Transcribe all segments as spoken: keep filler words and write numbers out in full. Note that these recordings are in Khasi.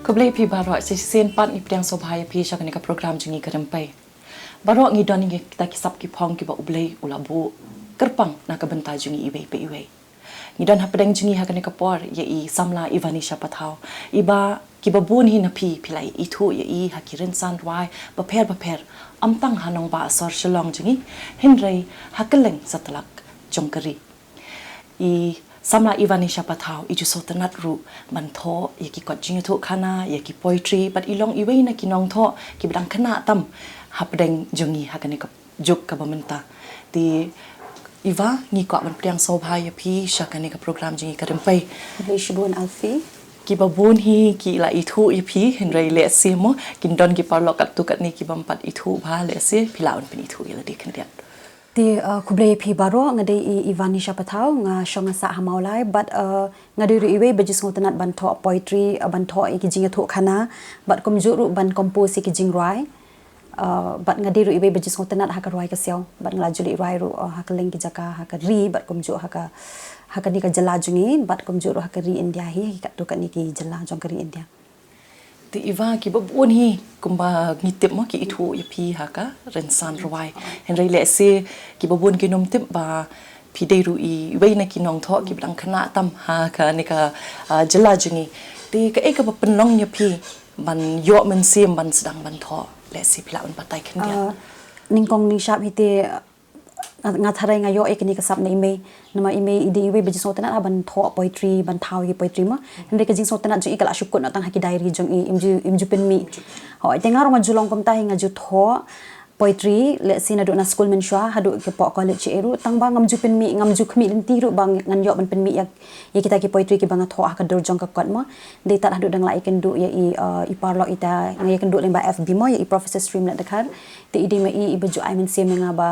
Khublei phi baroh, shisien pat ngi pdiang sngewbha ïa phi sha kane ka program jong ngi ka Rympei. Baroh ngi don ïa kita ki sap ki phong kiba U Blei u la buh kyrpang na ka bynta jong ngi iwei pa iwei. Ngi don hapdeng jong ngi ha kane ka por ïa i samla Ivanisha Pathaw, iba kiba bun hi na phi phi la ithuh ïa i ha ki rynsan rwai bapher bapher, ym tang ha nongbah sor Shillong jong ngi, hynrei ha kylleng satlak jong ka ri. I samla Ivanisha Pathaw i ju sngewtynnat ruh ban thoh ïa ki kot jingïathuhkhana, ïa ki poetry, bad i long iwei na ki nongthoh kiba dang khynnah tam hapdeng jong ngi ha kane ka juk kaba mynta. Te Iva, ngi kwah ban pdiang sngewbha ïa phi sha kane ka program jong ngi ka Rympei. Khublei shibun Alfie. Kiba bun hi ki la ithuh ïa phi, hynrei lehse mo kin don ki paralok katto katne ki bym pat ithuh bha, lehse phi lah ban pynithuh ïa lade khyndiat. Te, uh, khublei ïa phi baroh, nga dei i Ivanisha Pathaw, nga shong nga sah ha Mawlai, bad, uh, nga dei ruh iwei ba ju sngewtynnat ban thoh poetry, uh, ban thoh ïa ki jingïathuhkhana, bad kumjuh ruh ban compose ïa ki jingrwai. Uh, bad nga dei ruh iwei ba ju sngewtynnat ha ka rwai ka siaw, bad nga la ju leit rwai ruh, uh, ha kylleng ki jaka ha ka ri, bad kumjuh ha ka, ha kane ka jylla jong ngi, bad kumjuh ruh ha ka ri India hi, ha ki katto katne ki jylla jong ka ri India. Te Iva, kiba bun hi kumba ngi tip mo ki ithuh ïa phi ha ka rynsan rwai, hynrei lehse kiba bun kin ym tip ba phi dei ruh iwei na ki nongthoh kiba dang khynnah tam ha kane ka, ah, jylla jong ngi. Te kaei kaba pynlong ïa phi ban ïoh mynsiem ban sdang ban thoh, lehse phi lah ban batai khyndiat. Ah, nyngkong nyngshap hi te, nga, nga tharai nga ïoh ïa kane ka sap na i mei. Namar i mei i dei iwei ba ju sngewtynnat ha ban thoh poetry, ban thaw ïa ki poetry mo. Hynrei ka jingsngewtynnat jong i ka la shu kut noh tang ha ki diary jong i, im ju, im ju pynmih. Hooid, te nga ruh nga ju long kumta hi, nga ju thoh poetry, lehse naduh na skul mynshuwa haduh ki pok college ei ruh, tang ba ngam ju pynmih, ngam ju khmih lynti ruh ba ngan ïoh ban pynmih ïa, ïa kita ki poetry kiba nga thoh ha ka dur jong ka kot mo. Dei tad haduh dang lah ïakynduh ïa i, uh, i paralok ita, nga ïakynduh lyngba F B mo, ïa i Professor Streamlet Dkhar. Te i dei ma i iba ju ai mynsiem ïa nga ba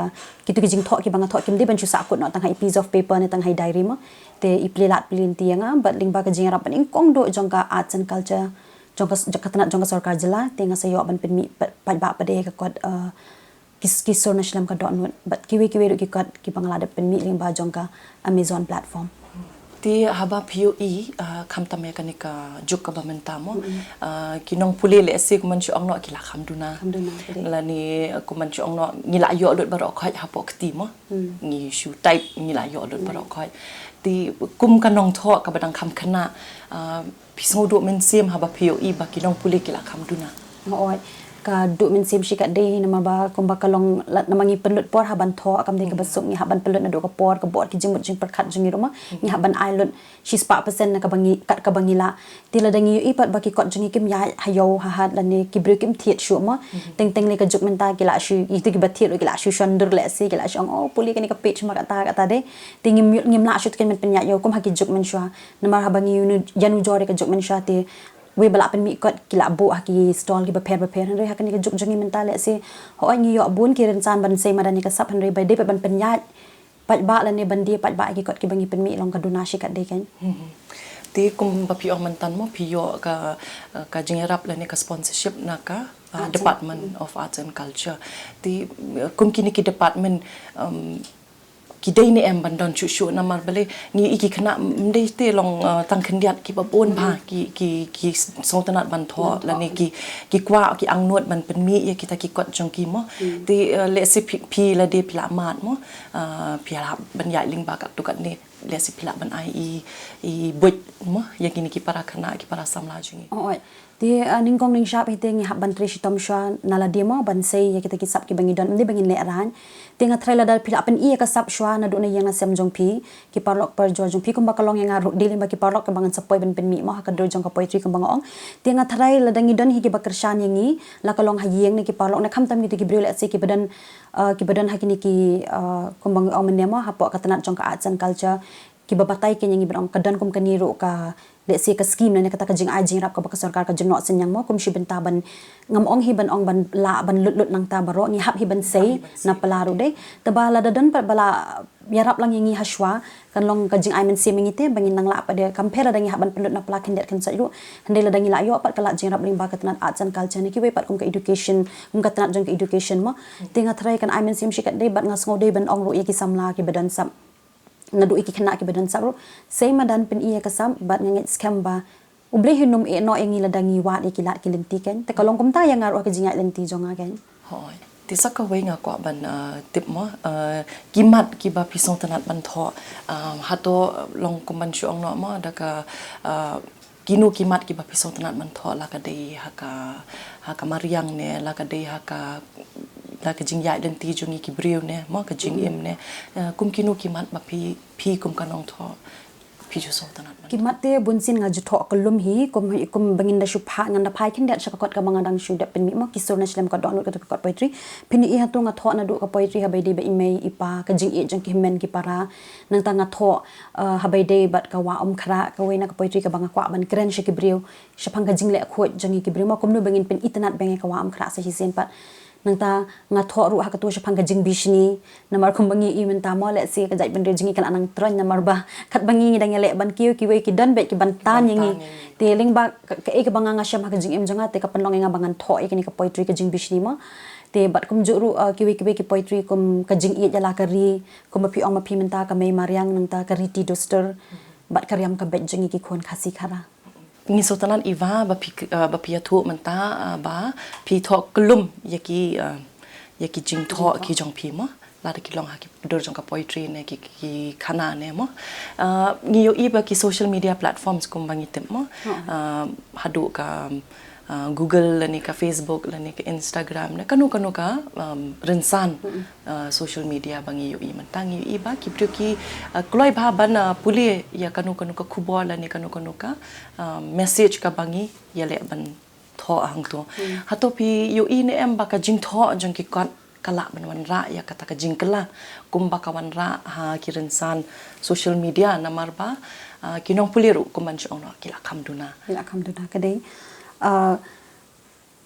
kito ki jingthoh kiba nga thoh kim dei ban shu sah kut noh tang ha i piece of paper ne tang ha i diary mo. Te i plie lad plie lynti ïa nga, bad lyngba ka jingïarap banyngkong duh jong ka Arts and Culture, jong ka, jong ka tnat jong ka sorkar jylla, te nga sa ïoh ban pynmih pa-, paidbah pat de ïa ka kot, uh, ki, ki sur na shlem ka dohnud, bad kiwei kiwei ruh ki kot kiba nga la dep pynmih lyngba jong ka Amazon platform. Te haba phi ïohi, ah, khamtam ïa kane ka juk kaba mynta mo, ah, ki nongpule lehse kumban shu ong noh ki la kham duna. Kham duna, correct. Lane kumban shu ong noh ngi la ïoh lut baroh khoit hapoh kti mo. Ngi shu type ngi la ïoh lut baroh khoit. Te kum ka nongthoh kaba dang kham khynnah, ah, phi sngew duh mynsiem haba phi ïohi ba ki nongpule ki la kham duna? Hooid, ka duh mynsiem shikatdei namar ba kumba ka long lad namar ngi pynlut por ha ban thoh, kam dei kaba suk, ngi hap ban pynlut naduh ka por, ka bor, ki jingmut jingpyrkhat jong ngi ruh mo, ngi hap ban ai lut shispah percent na kaba ngi, kat kaba ngi lah. Te lada ngi ïohi pat ba ki kot jong ngi kim ïaid ha ïew ha hat lane ki briew kim thied shuh mo. Teng teng lei ka juk mynta ki la shu, ito kiba thied ruh ki la shu shon dur lehse, ki la shu ong, oh, pule kane ka page ma kata kata de. Te ngim, ngim lah shuh te kin ban pynïaid ïew kum ha ki juk mynshuwa. Namar haba ngi ïa u-, ïanujor ïa ka juk mynshuwa te wei ba lah pynmih kot ki la buh ha ki stall kiba pher bapher, hynrei ha kane ka juk jong ngi mynta lehse, hooid ngi ïoh bun ki rynsan ban sei madan ïa ka sap, hynrei ba dei pat ban pynïaid paidbah lane ban die paidbah ïa ki kot kiba ngi pynmih long ka duna shikatdei kan. Te kumba phi ong mynta mo phi ïoh ka, ka jingïarap lane ka sponsorship na ka, uh, Department of Arts and Culture. Te, uh, kum kine ki department, um, ki dei ne em ban don shuh shuh namar balei ngi ïohi ki khynnah ym dei te long, uh, tang khyndiat, kiba bun bha ki, ki, ki sngewtynnat ban thoh lane ki, ki kwah, ki angnud ban pynmih ïa kita ki kot jong ki mo. Te, uh, lehse phi, phi lade phi lah mad mo, uh, phi lah ban ïaid lyngba katto katne, lehse phi lah ban ai i, i buit mo ïa kine ki para khynnah, ki para samla jong ngi. Oh, oi. Te, uh, nyngkong nyngshap hi te ngi hap ban trei shitom shuwa na lade mo ban sei ïa kita ki sap kiba ngi don, ym dei ba ngin lehraiñ. Te nga tharai lada phi lah pyni ïa ka sap shuwa naduh na ïing na sem jong phi, ki paralok parajor jong phi, kumba ka long ïa nga ruh dei lyngba ki paralok kiba ngan sa poi ban pynmih mo ha ka dur jong ka poetry kumba nga ong. Te nga tharai lada ngi don hi kiba kyrshan ïa ngi, la ka long ha ïing ne ki paralok ne khamtam kito ki briew lehse kiba don, uh, kiba don ha kine ki, uh, kumba nga ong mynne mo hapoh ka tnat jong ka arts and culture, kiba batai kein ïa ngi ban ong ka don kum kane ruh ka, lehse ka scheme lane kata ka jingai jingïarap kaba ka sorkar ka jynnoh synñiang mo, kum shi bynta ban, ngam ong hi ban ong ban lah ban lut lut nangta baroh, ngi hap hi ban sei na pla ruh dei. Te ba lada don pat ba la ïarap lang ïa ngi ha shuwa, kan long ka jingai mynsiem ïa ngi te ba ngin nang lah pat de, kam pher lada ngi hap ban pynlut na pla khyndiat khynsoit ruh. Hynrei lada ngi lah ïoh pat ka lad jingïarap lyngba ka tnat arts and culture ne kiwei pat kum ka education, kum ka tnat jong ka education mo. Te nga tharai kan ai mynsiem shikatdei, bad nga sngew dei ban ong ruh ïa ki samla kiba don sap, naduh ïa ki khynnah kiba don sap ruh, sei madan pyni ïa ka sap, bad nga ngeit skhem ba U Blei hi um ïehnoh ïa ngi lada ngi wad ïa ki lad ki lynti, kan. Te ka long kumta ïa nga ruh ha ka jingïaid lynti jong nga, kan. Hooid. Te sa kawei nga kwah ban, ah, tip mo, ah, ki mat kiba phi sngewtynnat ban thoh, ah, hato long kumban shu ong noh mo, da ka, ah, kino ki mat kiba phi sngewtynnat ban thoh, la ka dei ha ka, ha ka mariang ne, la ka dei ha ka, la ka jingïaid lynti jong ngi ki briew ne mo, ka jingim ne, ah, kum kino ki mat ba phi, phi kum ka nongthoh phi ju sngewtynnat ban thoh? Ki mat te bunsien nga ju thoh kyllum hi, kum, kum ba ngin da shu phah, ngan da phai khyndiat sha ka kot kaba nga dang shu dep pynmih mo, Ki Sur Na Shlem Ka Dohnud, katu ka kot poetry. Phin ïohi hato nga thoh naduh ka poetry ha ba ïadei bad i mei i pa, ka jingïeit jong ki hynmen ki para. Nangta nga thoh, eh, ha ba ïadei bad ka Wah Umkhrah, kawei na ka poetry kaba nga kwah ban kren sha ki briew shaphang ka jingleh khuid jong ngi ki briew mo, kumno ba ngin pynitynnad biang ïa ka Wah Umkhrah sa shisien pat. Nangta nga thoh ruh ha katu shaphang ka jingbishni, namar kumba ngi ïohi mynta mo, lehse ka jaitbynriew jong ngi ka la nang troiñ, namar ba katba ngi, ngi dang ïaleh ban kiew, kiwei ki don beit ki ban tan ïa ngi. Ban tan ïa ngi. Te lyngba ka, kaei kaba nga, nga shem ha ka jingim jong nga, te ka pynlong ïa nga ba ngan thoh ïa kane ka poetry ka jingbishni mo. Te bad kumjuh ruh, uh, kiwei kiwei ki poetry kum Ka Jingïeit ïa la ka Ri, kumba phi ong ma phi mynta, Ka Mei Mariang, nangta Ka Riti Dustur, bad Ka Riam Ka Beit Jong Ngi Ki Khun Khasi Khara. Ngi sngewtynnat Eva ba phi, eh, ba phi ïathuh mynta, eh, ba phi thoh kyllum ïa ki, eh, ïa ki jingthoh, jingthoh, ki jong phi mo, lada ki long ha ki dur jong ka poetry ne ki, ki khana ne mo. Eh, ngi ïohi ba ki social media platforms kumba ngi tip mo, eh, haduh ka, eh, Google lane ka Facebook lane ka Instagram ne kano kano ka, em, rynsan, eh, social media ba ngi ïohi mynta, ngi ïohi ba ki briew ki, eh, kloi bha ban, eh, pule ïa kano kano ka khubor lane kano kano ka, eh, message kaba ngi ïaleh ban thoh hangto. Hmm. Hato phi ïohi ne em ba ka jingthoh jong ki kot ka lah ban wanrah ïa kata ka jingkylla kumba ka wanrah ha ki rynsan social media, namar ba, ah, ki nongpule ruh kumban shu ong noh ki la kham duna. Ki la kham duna ka dei. Ah,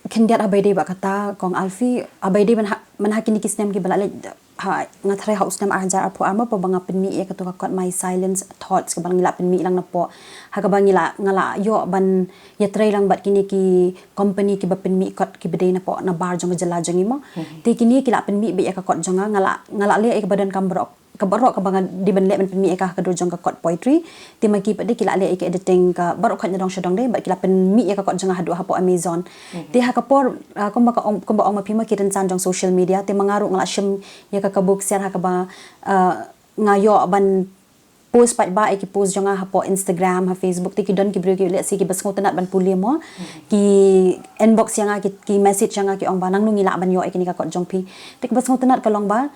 khyndiat ha ba ïadei bad kata, Kong Alfie, ha ba ïadei mynha, mynha kine ki snem kiba la leit, ha, nga tharai ha u snem ar hajar arphew ar mo, haba nga pynmih ïa katu ka kot My Silence Thoughts, kaba ngi la pynmih lang napoh, ha kaba ngi la, nga la ïoh ban ïatrei lang bad kine ki company kiba pynmih kot kiba dei napoh nabar jong ka jylla jong ngi mo. Mhm. Te kine ki la pynmih beit ïa ka kot jong nga, nga la, nga la leh ïa kaba donkam baroh, ka baroh kaba nga dei ban leh ban pynmih ïa ka ha ka dur jong ka kot poetry. Te ma ki pat de ki la leh ïa ka editing ka baroh khoit na dong sha dong de, bad ki la pynmih ïa ka kot jong nga haduh hapoh Amazon. Mhm. Te ha ka por, ah, kumba ka ong, kumba ong ma phi mo, ki rynsan jong social media, te ma nga ruh nga la shim ïa ka kabu ksiar ha kaba, ah, nga ïoh ban post pat ba ïa ki post jong nga hapoh Instagram, ha Facebook, te ki don ki briew ki, lehse kiba sngewtynnat ban pule mo. Mhm. Ki inbox ïa nga, ki, ki message ïa nga, ki ong ba nangno ngi lah ban ïoh ïa kine ka kot jong phi. Te kaba sngewtynnat ka long ba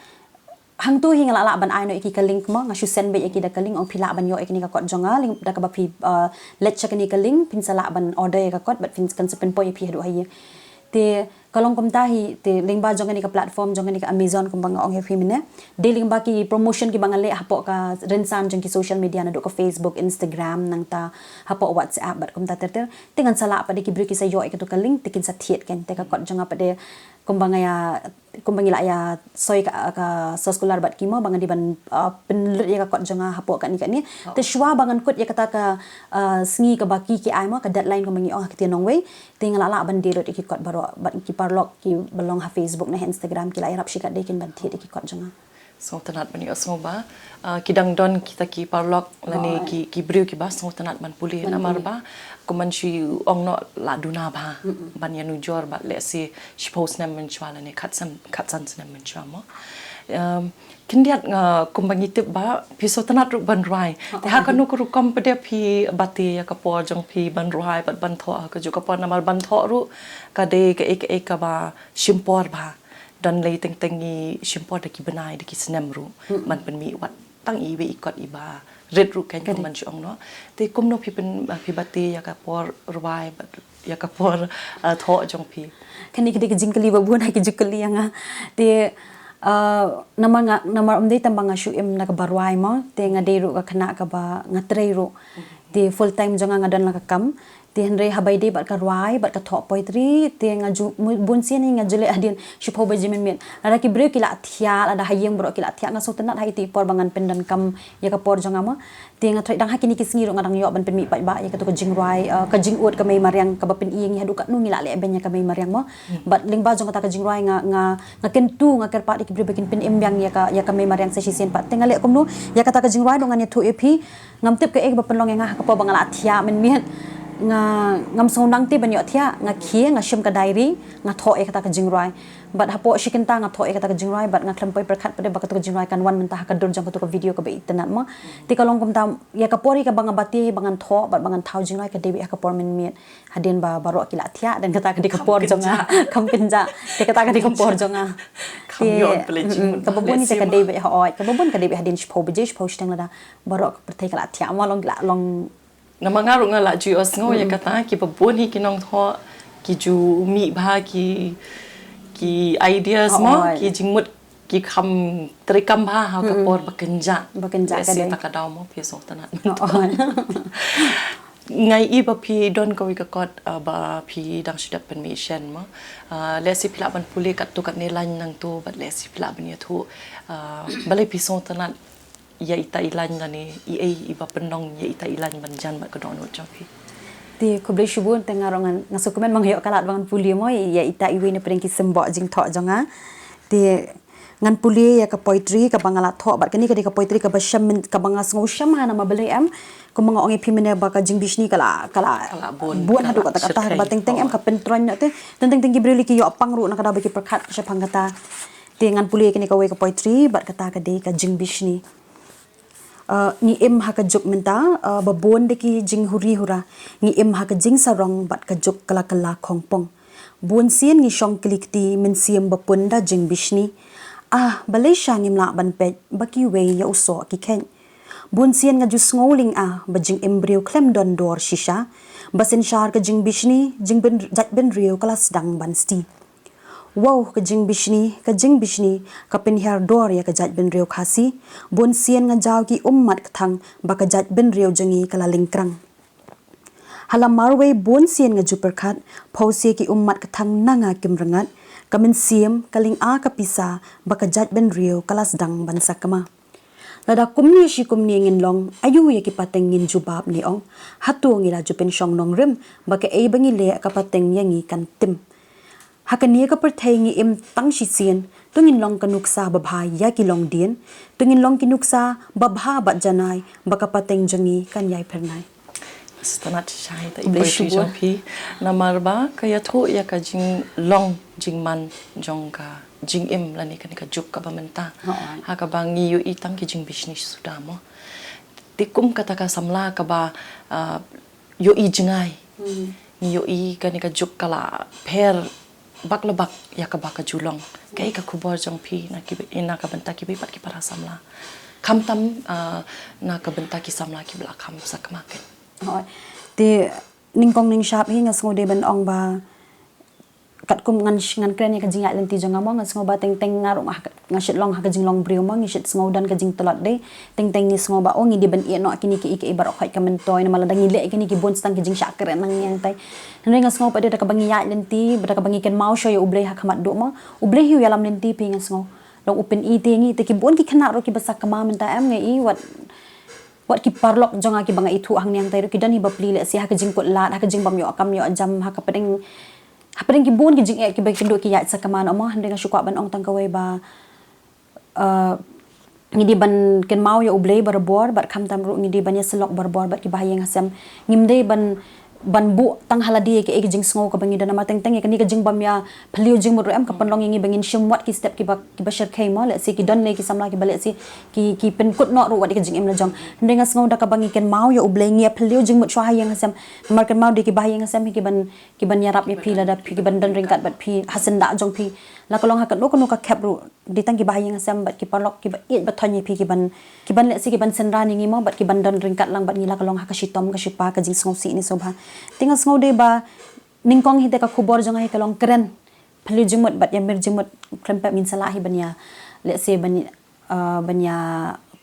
hangto hi nga la lah ban ai noh ïa ki ka link mo, nga shu send beit ïa ki da ka link, ong phi lah ban ïoh ïa kine ka kot jong nga, link da kaba phi, uh, leit sha kane ka link, phin sa lah ban order ïa ka kot, bad phin, kan sa pynpoi ïa phi haduh ha ïing. Te ka long kumta hi, te lyngba jong kane ka platform, jong kane ka Amazon kumba nga ong ïa phi mynne. Dei lyngba ki promotion kiba nga leh hapoh ka rynsan jong ki social media, naduh ka Facebook, Instagram, nangta hapoh WhatsApp bad kumta ter ter. Te ngan sa lah pat de ki briew ki sa ïoh ïa katu ka link, te kin sa thied, kan, te ka kot jong nga pat de kumba nga ïa, kumba ngi la ïa soi ka, ka soskular bad ki mo, ba ngan dei ban, ah, pynlut ïa ka kot jong nga hapoh katne katne. Oh. Te shuwa ba ngan kut ïa kata ka, ah, sngi kaba ki, ki ai mo, ka deadline kumba ngi ong ha ktien nongwei, te nga la lah ban die lut ïa ki kot baroh, bad ki paralok kiba long ha Facebook ne ha Instagram ki la ïarap shikatdei kin ban thied ïa ki kot jong nga. Sngewtynnat ban ïohsngew ba, ah, ki dang don kita ki paralok lane, oh, ki, ki briew kiba sngewtynnat ban pule, ban pule, namar ba kumban shu ong noh la duna bha, mm-mm, ban ïanujor bad lehse shiphew snem mynshuwa lane khatsan, khatsan snem mynshuwa mo. Em, khyndiat nga, kumba ngi tip ba phi sngewtynnat ruh ban rwai. Oh. Te ha kano ka rukom pat de phi bate ïa ka por jong phi ban rwai bad ban thoh ha kajuh ka por, namar ban thoh ruh ka dei kaei kaei kaba shim por bha. Don lei teng teng ngi shim por da ki bnai, da ki snem ruh, mm-mm, ban pynmih wat tang iwei i kot iba rit ruh, kan, kumban shu ong noh. Te kumno phi pyn, phi bate ïa ka por rwai bad ïa ka por, ah, thoh jong phi? Kane ka dei ka jingkylli ba bun ha ki ju kylli ïa nga. Te, ah, namar nga, namar ym dei tang ba nga shu im na kaba rwai mo, te nga dei ruh ka khynnah kaba nga trei ruh. Te full time jong nga nga don la ka kam. Te hynrei ha ba ïadei bad ka rwai bad ka thoh poetry, te nga ju, mu-, bun sien hi nga ju leh hadien shiphew baje mynmiet. Lada ki briew ki la thiah, lada ha ïing baroh ki la thiah, nga sngewtynnat ha iti i por ba ngan pyndonkam ïa ka por jong nga mo. Te nga tharai dang ha kine ki sngi ruh nga dang ïoh ban pynmih paidbah ïa katu ka jingrwai, eh, Ka Jingud Ka Mei Mariang, kaba pyni ïa ngi haduh katno ngi la leh beiñ ïa ka Mei Mariang mo. Hmm. Bad lyngba jong kata ka jingrwai nga, nga, nga kyntu, nga kyrpad ïa ki briew ba kin pynim biang ïa ka, ïa ka Mei Mariang sa shisien pat. Te nga leh kumno ïa kata ka jingrwai ruh, ngan ïathuh ïa phi. Ngam tip kaei kaba pynlong ïa nga ha ka por ba nga la thiah mynmiet. Nga ngam sngewdang te ban ïoh thiah, nga khie, nga shim ka diary, nga thoh ïa kata ka jingrwai. Bad hapoh shi kynta nga thoh ïa kata ka jingrwai, bad nga khlem poi pyrkhat pat de ba kata ka jingrwai kan wan mynta ha ka dur jong kata ka video kaba itynnad mo. Te ka long kumta, ïa ka por hi kaba nga bat ïa ba ngan thoh bad ba ngan thaw jingrwai ka dei beit ha ka por mynmiet. Hadien ba baroh ki la thiah, dang kata ka dei ka por jong nga. Kham kynjah. Te kata ka dei ka por jong nga. Te kaba bun te ka dei beit, hooid, kaba bun ka dei beit hadien shiphew baje, shiphew shiteng lada baroh ka pyrthei ka la thiah, ma long la long. Namar nga ruh nga la ju ïohsngew ïa kata, kiba bun hi ki nongthoh ki ju mih bha ki, ki ideas mo, ki jingmut ki kham treikam bha ha ka por ba kynjah. Ba kynjah ka dei. Lehse kata ka daw mo phi sngewtynnad. Nga ïohi ba phi don kawei ka kot, ah, ba phi dang shu dep pynmih shen mo. Ah, lehse phi lah ban pule katto katne line nangto bad lehse phi lah ban ïathuh, ah, balei phi sngewtynnad ïa ita i line lane i ei iba pynlong ïa ita i line ban jan bad ka dohnud jong phi. Te khublei shibun, te nga ruh ngan, nga sngewkmen ba nga ïoh ka lad ba ngan pule mo ïa ita iwei na pdeng ki symbok jingthoh jong nga. Te ngan pule ïa ka poetry kaba nga la thoh, bad kane ka dei ka poetry kaba shem, kaba nga sngew shem ha na ma balei em. Kumba nga ong ïa phi mynne ba ka jingbishni ka la, ka la bun haduh katta katta, kaba teng teng em ka pyntroiñ noh te. Teng teng ki briew lei ki ïoh pang ruh na ka daw ba ki pyrkhat shaphang kata. Te ngan pule ïa kane kawei ka poetry bad kata ka dei ka jingbishni. Ah, ngi im ha ka juk mynta, ah, ba bun de ki jinghuri hura. Ngi im ha ka jingsarong bad ka juk ka la kylla khongpong. Bun sien ngi shong kli kti mynsiem ba pun da jingbishni. Ah, balei sha ngim lah ban peit ba kiwei ïa u soh ki kheit. Bun sien nga ju sngew lynga ba jingim briew khlem don dor shisha. Ba synshar ka jingbishni, jingbyn, jaitbynriew ka la sdang ban sti. Wow, ka jingbishni, ka jingbishni, ka pynhiar dor ïa ka jaitbynriew Khasi. Bun sien nga jaw ki ummat kthang ba ka jaitbynriew jong ngi ka la lyngkrang. Ha la marwei bun sien nga ju pyrkhat, phewse ki ummat kthang na nga kim rngat. Ka mynsiem, ka lynga ka pisa, ba ka jaitbynriew ka la sdang ban sakma. Lada kumne shi kumne ngin long, aïu ïa ki pateng ngin jubab ne ong. Hato ngi la ju pynshong nongrim, ba kaei ba ngi leh ka pateng ïa ngi kan tim. Ha kane ka pyrthei ngi im tang shisien, to ngin long ka nuksa babha ïa ki longdien, to ngin long ki nuksa babha bad janai, ba ka pateng jong ngi kan ïai phyrnai. Sngewtynnad shai ïa i poetry jong phi. Namar ba ka ïathuh ïa ka jinglong jingman jong ka jingim lane kane ka juk kaba mynta. Ha kaba ngi ïohi tang ki jingbishni suda mo. Te kum kata ka samla kaba, ah, ïohi jngai. Ngi ïohi kane ka juk ka la pher bak la bak ïa kaba ka ju long. Kaei ka khubor jong phi na ki, na ka bynta kiwei pat ki para samla. Khamtam, ah, na ka bynta ki samla kiba la kham sakma keiñ. Hooid. Te nyngkong nyngshap hi nga sngew dei ban ong ba katkum ngan sh-, ngan kren ïa ka jingïaid lynti jong nga mo, nga sngew ba teng teng nga ruh nga, nga shait long ha ka jinglong briew mo, ngi shait sngew don ka jingtlot de. Teng teng ngi sngew ba, oh, ngi dei ban ïeh noh kine kiei kiei baroh khoit ka myntoi, namar lada ngi leh kine ki bun tang ki jingshah kren nang ïeng tai. Hynrei nga sngew pat de da kaba ngi ïaid lynti, da kaba ngi kynmaw shuh ïa U Blei ha khmat duh mo. U Blei hi u ïalam lynti phi nga sngew. Long u pyni te ngi, te ki bun ki khynnah ruh kiba sakma mynta em nga i wat, wat ki paralok jong nga kiba nga ithuh hangne hangtai ruh ki don hi bapli lehse ha ka jingkut lad, ha ka jingbym ïoh kam ïoh jam, ha ka pdeng, ha pdeng ki bun ki jingeh kiba ki duh ki ïaid sakma noh mo, hynrei nga shu kwah ban ong tang kawei ba, eh, ngi dei ban kynmaw ïa U Blei barabor, bad khamtam ruh ngi dei ban ïasyllok barabor bad kiba ha ïing ha sem. Ngim dei ban, ban buh tang ha lade ïa kaei ka jingsngew kaba ngi don namar teng teng ïa kane ka jingbym ïa phylliew jingmut ruh em ka pynlong ïa ngi ba ngin shim wat ki step kiba, kiba shyrkhei mo, lehse ki don lei ki samla kiba lehse ki, ki pynkut noh ruh wat ïa ka jingim la jong. Hynrei nga sngew da kaba ngi kynmaw ïa U Blei ngi ïa phylliew jingmut shuwa ha ïing ha sem. Namar kynmaw dei kiba ha ïing ha sem hi kiban, kiban ïarap ïa phi lada phi kiban don ryngkat bad phi ha syndah jong phi. La ka long ha kano kano ka khep ruh. Dei tang kiba ha ïing ha sem bad ki paralok kiba ïeit ba thoiñ ïa phi kiban, kiban lehse kiban synran ïa ngi mo bad kiban don ryngkat lang bad ngi la ka long ha ka shitom ka shipa ka jingsngewsih ne sngewbha. Te nga sngew dei ba nyngkong hi te ka khubor jong nga hi ka long kren. Phylliew jingmut bad ïa mir jingmut khlem pep ngin sa lah hi ban ïa lehse ban, ah, ban ïa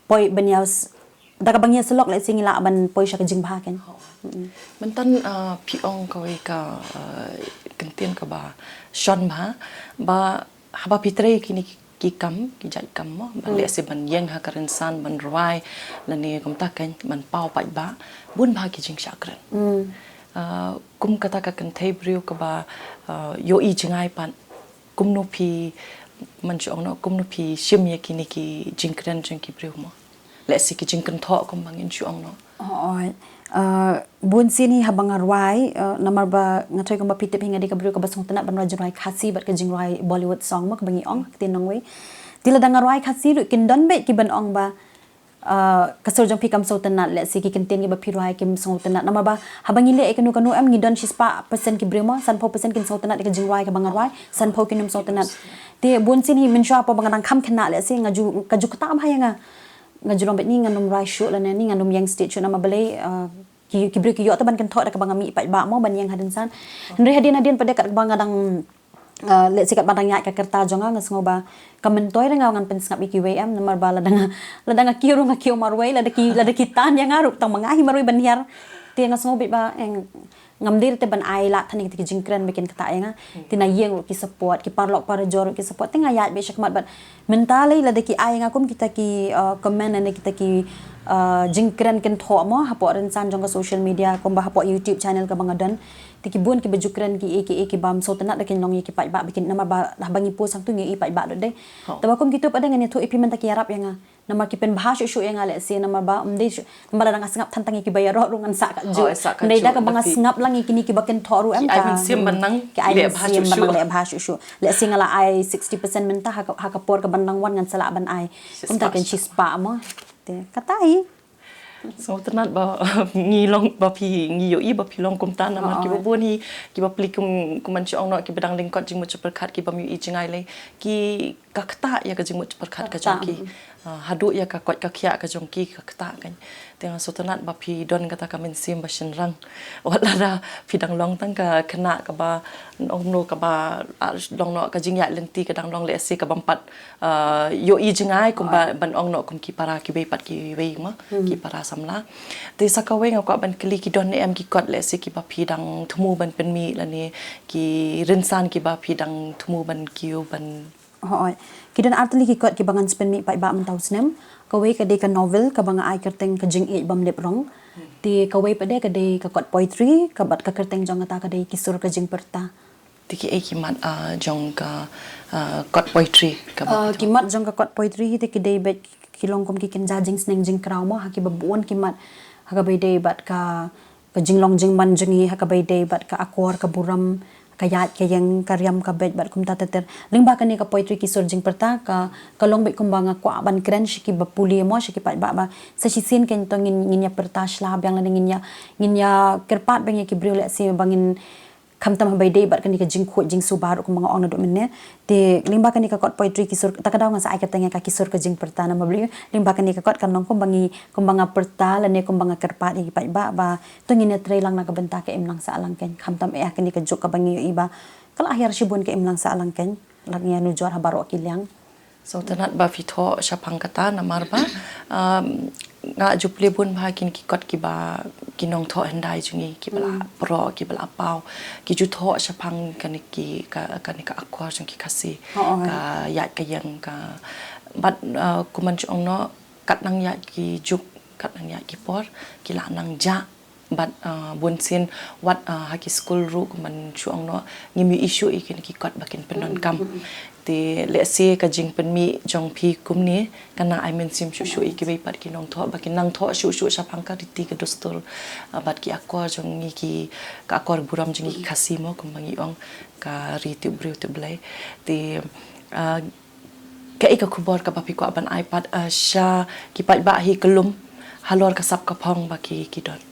poi ban ïa s-, da kaba ngi ïasyllok lehse ngi lah ban poi sha ka jingbha keiñ. Mynta, ah, phi ong kawei ka, ah, kyntien kaba shon bha, ba haba phi trei kine ki, ki kam, ki jait kam mo, ba lehse ban ïeng ha ka rynsan, ban rwai, lane kumta keiñ, ban paw paidbah, bun bha ki jingshah kren. Ah, kum kata ka kynthei briew kaba, ah, ïohi jngai pat, kumno phi, man shu ong noh, kumno phi shim ïa kine ki jingkren jong ki briew mo. Lehse ki jingkynthoh kumba ngin shu ong noh. Hooid. Ah, Bun sien hi haba nga rwai, eh, namar ba nga throi kumba phi tip hi nga dei ka briew kaba sngewtynnat ban rwai jingrwai Khasi bad ka jingrwai Bollywood song mo kaba ngi ong ha ka ktien nongwei. Te lada nga rwai Khasi ruh kin don beit kiban ong ba, eh, ka sur jong phi kam sngewtynnat, lehse ki kyntien kiba phi rwai kim sngewtynnat. Namar ba haba ngi leh ïa kano kano em ngi don shispah percent ki briew mo, sanphew percent kin sngewtynnat ïa ka jingrwai kaba nga rwai, sanphew kin ym sngewtynnat. Te bun sien hi mynshuwa hapoh ba nga dang kham khynnah lehse nga ju, ka ju ktah bha ïa nga. Nga ju long beit ni ngan ym rwai shuh lane ni ngan ym ïeng stage shuh namar balei, eh, ki, ki briew ki ïoh te ban kynthoh da kaba nga mih paidbah mo ban ïeng ha rynsan. Hynrei hadien hadien pat de katba nga dang, uh, lehse katba dang ïaid ka rta jong nga nga sngew ba ka myntoi re nga ngan pynsngap ïa kiwei em, namar ba lada nga, lada nga kiew ruh nga kiew marwei, lada ki, lada ki tan ïa nga ruh tang ma nga hi marwei ban hiar. Te nga sngew beit ba, eh, ngam dei te ban ai lad than ïa kita ki jingkren ba kin ktah ïa nga. Te na ïing ruh ki support, ki paralok parajor ruh ki support, te nga ïaid beit shakhmat bad mynta lei lada ki ai ïa nga kum kita ki, uh, comment ne kita ki, uh, jingkren kynthoh mo hapoh rynsan jong ka social media kumba hapoh YouTube channel kaba nga don. Te ki bun kiba ju kren kiei kiei kibym sngewtynnat da kin long ïa ki paidbah ba kin, namar ba haba ngi post hangtu ngi ïohi paidbah dei. Tangba kum kito pat de ngan ïathuh ïa phi mynta ki ïarap ïa nga. Namar ki pynbha shuh shuh ïa nga lehse namar ba ym dei shuh, namar lada nga sngap than tang ïa kiba ïaroh ruh ngan sah katjuh. Hooid, sah katjuh. Hynrei da kaba nga sngap lang ïa kine kiba kynthoh ruh em, ki ai mynsiem ban nang leh bha shuh shuh. Leh bha shuh shuh. Lehse nga la ai sixty percent mynta ha ka, ha ka por kaban dang wan ngan sa lah ban ai kumta kan shispah mo. Te kata hi. Sngewtynnat ba ngi long ba phi, ngi ïohi ba phi long kumta namar kiba bun hi kiba plie kum, kumban shu ong noh kiba dang lyngkot jingmut jingpyrkhat kibym ïohi jngai lei ki, ka ktah ïa ka jingmut jingpyrkhat ka jong ki. Ah, haduh ïa ka koit ka khiah ka jong ki ka ktah kan. Te nga sngewtynnat ba phi don kata ka mynsiem ba shynrang. Wat lada phi dang long tang ka khynnah kaba, ong kumno, kaba, ah, long noh ka jingïaid lynti ka dang long lehse kabym pat, ah, ïohi jngai kumba ban ong noh kum ki para kiwei pat kiwei ma ki para samla. Te sa kawei nga kwah ban kylli, ki don ne em ki kot lehse kiba phi dang thmu ban pynmih lane ki rynsan kiba phi dang thmu ban kiew ban Hooid. Ki don artylli ki kot kiba ngan sa pynmih paidbah mynta u snem. Kawei ka dei ka novel kaba nga ai kyrteng Ka Jingïeit Bym Lip Rong. Te kawei pat de ka dei ka kot poetry, ka bad ka kyrteng jong kata ka dei Ki Sur Ka Jingpyrta. Te kiei ki mat, ah, jong ka, ah, kot poetry kaba, ah, ki mat jong ka kot poetry hi te ki dei beit ki long kum ki kynja jingsneng jingkraw mo ha kiba bun ki mat ha kaba ïadei bad ka ka jinglong jingman jong ngi ha kaba ïadei bad ka akor ka burom, ka ïaid ka ïeng, ka riam ka beit bad kumta ter ter. Lyngba kane ka poetry Ki Sur Jingpyrta ka, ka long beit kumba nga kwah ban kren sha kiba pule mo, sha ki paidbah ba sa shisien kein to ngin, ngin ïa pyrta sla biang lane ngin ïa, ngin ïa kyrpad biang ïa ki briew lehse ba ngin khamtam haba ïadei bad kane ka jingkhuid jingsuba ruh kumba nga ong naduh mynne. Te lyngba kane ka kot poetry Ki Sur, ta ka daw nga sa ai kyrteng ïa ka Ki Sur Ka Jingpyrta namar balei, lyngba kane ka kot kan long kumba ngi, kumba nga pyrta lane kumba nga kyrpad ïa ki paidbah ba to ngin ïatrei lang na ka bynta ka imlang sahlang kein, khamtam eh ha kane ka juk kaba ngi ïohi ba ka la hiar shibun ka imlang sahlang kein, la ngi ïanujor ha baroh ki liang. Sngewtynnat ba phi thoh shaphang kata namar ba, um, nga ju plie bun bha ha kine ki kot kiba ki nongthoh hyndai jong ngi kiba la proh, kiba la paw, ki ju thoh shaphang kane ki, ka, kane ka akor jong ki Khasi, ka ïaid ka ïeng ka, bad, uh, kumban shu ong noh, kat nang ïaid ki juk, kat nang ïaid ki por, ki la nang jah. Bad, uh, bun sien wat, uh, ha ki skul ruh kumban shu ong noh ngim ïohi shuh ïa kine ki kot ba kin pyndonkam. Te lehse ka jingpynmih jong phi kumne kan nang ai mynsiem shuh shuh ïa kiwei pat ki nongthoh ba kin nang thoh shuh shuh shaphang ka riti ka dustur, uh, bad ki akor jong ngi ki, ka akor burom jong ngi ki Khasi mo kumba ngi ong, ka ri tip briew tip Blei. Te, uh, kaei ka khubor kaba phi kwah ban ai pat, uh, sha ki paidbah hi kyllum halor ka sap ka phong ba ki, ki don?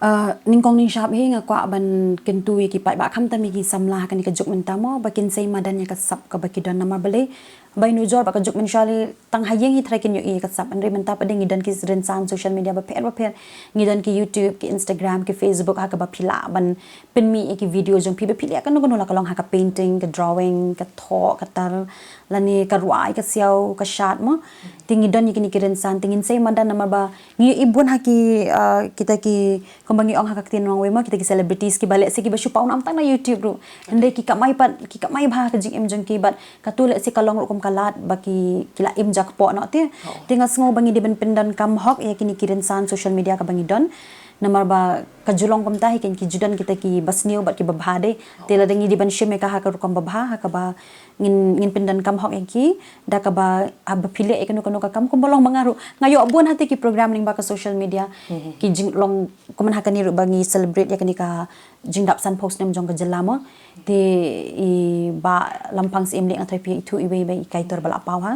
Uh, nyngkong nyngshap hi nga kwah ban kyntu ïa ki paidbah khamtam ïa ki samla ha kane ka juk mynta mo ba kin sei madan ïa ka sap kaba ki don namar balei, ba ïanujor ba ka juk mynshuwa lei tang ha ïing hi tharai kin ïohi ïa ka sap, hynrei mynta pat de ngi don ki rynsan social media bapher bapher, ngi don ki YouTube, ki Instagram, ki Facebook ha kaba phi lah ban pynmih ïa ki video jong phi ba phi leh kano kano, la ka long ha ka painting, ka drawing, ka thoh, ka tar, lane ka rwai, ka siaw, ka shad mo. Te ngi don ïa kine ki rynsan, te ngin sei madan namar ba ngi ïohi bun ha ki, ah, kita ki, kumba ngi ong ha ka ktien nongwei mo, kita ki celebrities kiba lehse kiba shu paw nam tang na YouTube ruh. Hynrei ki kamai pat, ki kamai bha ha ka jingim jong ki bad kato lehse ka long ruh kum ka lad ba ki, ki la im jakpoh noh te. Te nga sngew ba ngi dei ban pyndonkam hok ïa kine ki rynsan social media kaba ngi don. Namar ba ka ju long kumta hi kein ki ju don kita kiba sniew bad kiba bha de. Te lada ngi dei ban shim ïa ka ha ka rukom ba bha, ha kaba ngin, ngin pyndonkam hok ïa ki, da kaba, haba phi leh ïa kano kano ka kam, kumba long ba nga ruh nga ïoh bun ha te ki program lyngba ka social media. Ki jing long kumne ha kane ruh ba ngi celebrate ïa kane ka jingdap sanphew snem jong ka jylla mo. Te i Bah Lampang Syiemlieh, nga tharai phi ithuh iwei ba i Kaitor ba la paw ha.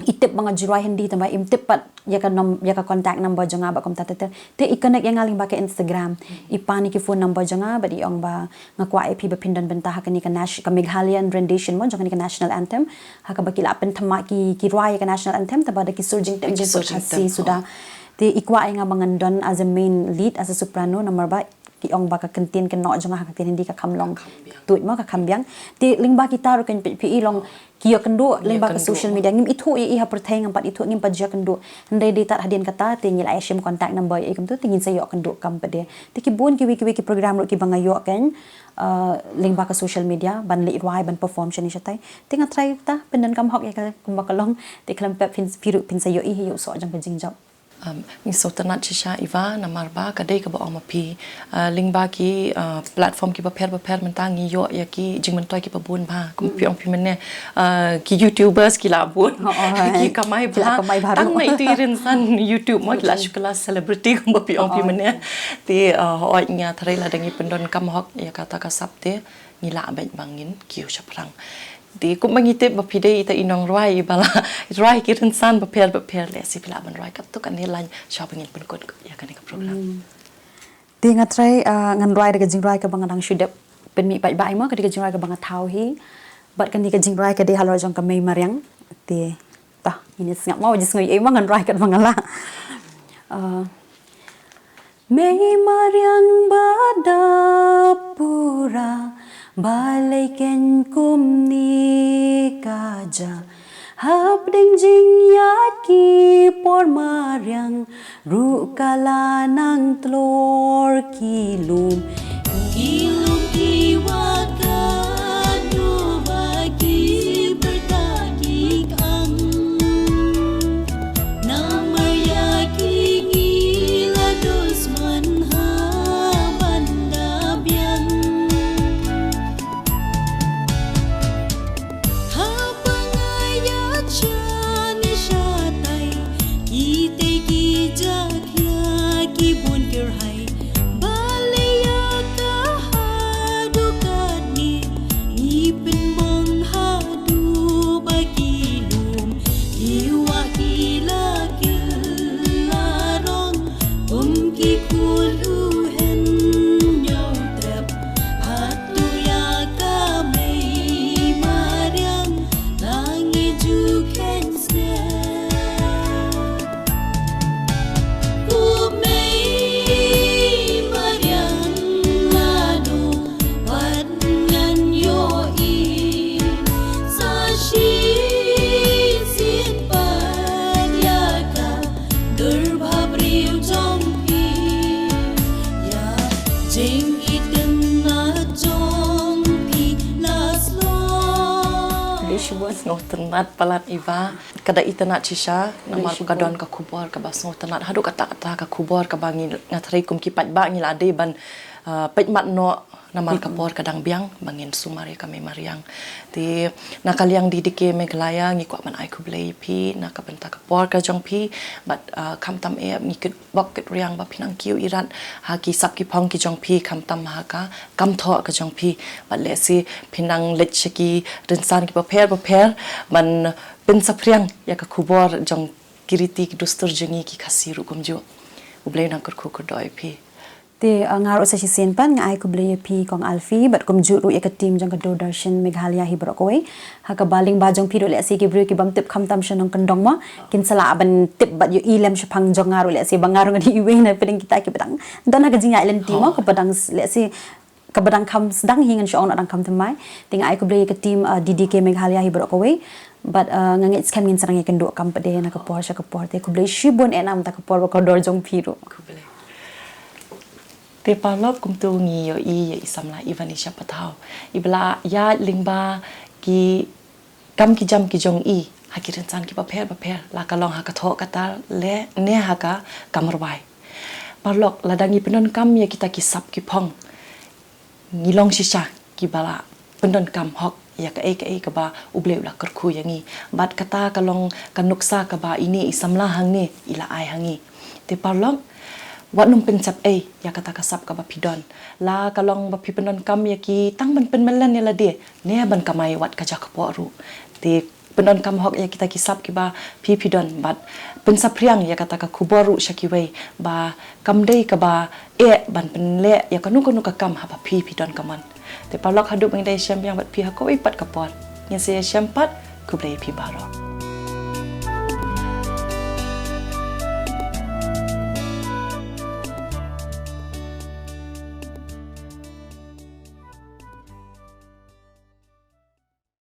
I tip ba nga ju rwai Hindi, tangba im tip pat ïa ka nom, ïa ka contact number jong nga bad kumta ter ter. Te i connect ïa nga lyngba ka Instagram. I pan ïa ki phone number jong nga bad i ong ba nga kwah ïa phi ba phin don bynta ha kane ka nas-, ka Meghalayan rendition mo jong kane ka national anthem. Ha kaba ki la pynthama ki, ki rwai ïa ka national anthem, tangba da ki sur jingtep, ki sur jingtep Khasi suda. Te i kwah ïa nga ba ngan don as a main lead, as a soprano, namar ba ki ong ba ka kyntien kynnoh jong nga ha ka ktien Hindi ka kham long tuid mo, ka kham biang. Te lyngba kita ruh kein phi i long ki ïakynduh lyngba ka social media. Ngim ithuh ïa i ha pyrthei, ngam pat ithuh, ngim pat ju ïakynduh. Hynrei dei tad hadien kata te ngi la ïa shim contact number ïa i kumto, te ngin sa ïoh kynduh kam pat de. Te ki bun kiwei kiwei ki program ruh kiba nga ïoh kein, uh, lyngba ka social media, ban leit rwai, ban perform shane shatai. Te nga tharai ta pyndonkam hok ïa ka kumba ka long, te khlem pep phin, phi ruh phin sa ïoh i hi ïa u soh jong ka jingjop. Um, ngi sngewtynnat shisha Eva, namar ba ka dei kaba ong ma phi, uh, lyngba ki, uh, platform kiba pher bapher mynta ngi ïoh ïa ki jingmyntoi kiba bun bha, kum phi ong phi mynne, uh, ki YouTubers ki la bun, ki kamai bha, tang na itu i rynsan YouTube mo ki la shu kylla celebrity kumba phi ong phi mynne. Te, uh, hooid nga tharai lada ngi pyndonkam hok ïa kata ka sap te ngi lah beit ba ngin kiew shaphrang. Te kumba ngi tip ba phi dei ita i nongrwai iba la rwai ki rynsan bapher bapher, lehse phi lah ban rwai katto katne line shuwa ba ngin pynkut ïa kane ka program. Te nga tharai, ah, ngan rwai da ka jingrwai kaba nga dang shu dep pynmih paidbah mo, ka dei ka jingrwai kaba nga thaw hi. Bad kane ka jingrwai ka dei halor jong ka Mei Mariang. Te ta ngin ïa sngap mo, just ngi ïa mo, ngan rwai katba nga lah. Ah, Mei Mariang ba dap pura, balei kein kumne ka jia. Hapdeng jingïaid ki por mariang, ruh ka la nang tlor ki lum. Ki lum ki wah ka duh ba ki pyrta ki kang. Namar ïa ki ngi la dusman ha ban da biang. Haba nga ïaid shane shatai, kitei ki jakhlia ki bun kyrhai. Balei ïa ka haduh katne ngi pynmong haduh ba ki lum. Ki wah ki la kylla rong kum ki khun u hynñiew trep. Hato ïa ka Mei Mariang la ngi ju kheiñ sngewbha. Ko Mei Mariang lano wat ngan ïohi sa shisien pat ïa ka dur ba briew jong phi, ïa jingitynnat jong phi la slok. Dei shibun sngewtynnat palat Eva, ka da itynnat shisha namar ka don ka khubor kaba sngewtynnat. Haduh katta katta ka khubor kaba ngi, nga tharai kum ki paidbah ngi la dei ban, ah, peit mat noh namar ka por ka dang biang ba ngin sumar ïa ka Mei Mariang. Te na ka liang D D K Meghalaya ngi kwah ban ai khublei ïa phi na ka bynta ka por ka jong phi, bad, ah, khamtam eh ngi kit bok kit riang ba phi nang kiew irat ha ki sap ki phong ki jong phi, khamtam ha ka kam thoh ka jong phi, bad lehse phi nang leit sha ki rynsan kiba pher bapher ban pynsaphriang ïa ka khubor jong ki riti ki dustur jong ngi ki Khasi ruh kumjuh. U Blei u nang kyrkhu kyrdoh ïa phi. Te, ah, nga ruh sa shisien pat nga ai khublei ïa phi Kong Alfie bad kumjuh ruh ïa ka team jong ka Doordarshan Meghalaya hi baroh kawei. Ha kaba lyngba jong phi ruh lehse ki briew ki bym tip khamtam sha nongkyndong mo, kin sa lah ban tip bad ïohi lem shaphang jong nga ruh, lehse ba nga ruh nga dei iwei na pdeng kita kiba dang don ha ka jingïaid lynti mo, kaba dang s-, lehse kaba dang kham sdang hi, ngan shu ong noh dang kham thymmai. Te nga ai khublei ïa ka team, ah, D D K Meghalaya hi baroh kawei. Bad, ah, nga ngeit skhem ngin sa nang ïakynduh kam pat de na ka por sha ka por. Te khublei shibun eh namar ka por ba kordor jong phi ruh. Khublei. Te paralok, kumto ngi ïohi ïa i samla Evanisha Pathaw iba la ïaid lyngba ki kam ki jam ki jong i ha ki rynsan kiba pher bapher, la ka long ha ka thoh ka tal ne ha ka kam rwai. Paralok, lada ngi pyndonkam ïa kita ki sap ki phong, ngi long shisha kiba la pyndonkam hok ïa kaei kaei kaba U Blei u la kyrkhu ïa ngi. Bad kata ka long ka nuksa kaba ine i samla hangne i la ai ha ngi. Te paralok, wat nym pynjap ei ïa kata ka sap kaba phi don. La ka long ba phi pyndonkam ïa ki tang ban pynmlien ïa lade ne ban kamai wat ka jaka poh ruh. Te pyndonkam hok ïa kita ki sap kiba phi phi don bad pynsaphriang ïa kata ka khubor ruh sha kiwei ba kam dei kaba eh ban pynleh ïa kano kano ka kam haba phi phi don ka mon. Te paralok, haduh ban da ïashem biang bad phi ha kawei pat ka por, ngin sa ïashem pat. Khublei phi baroh.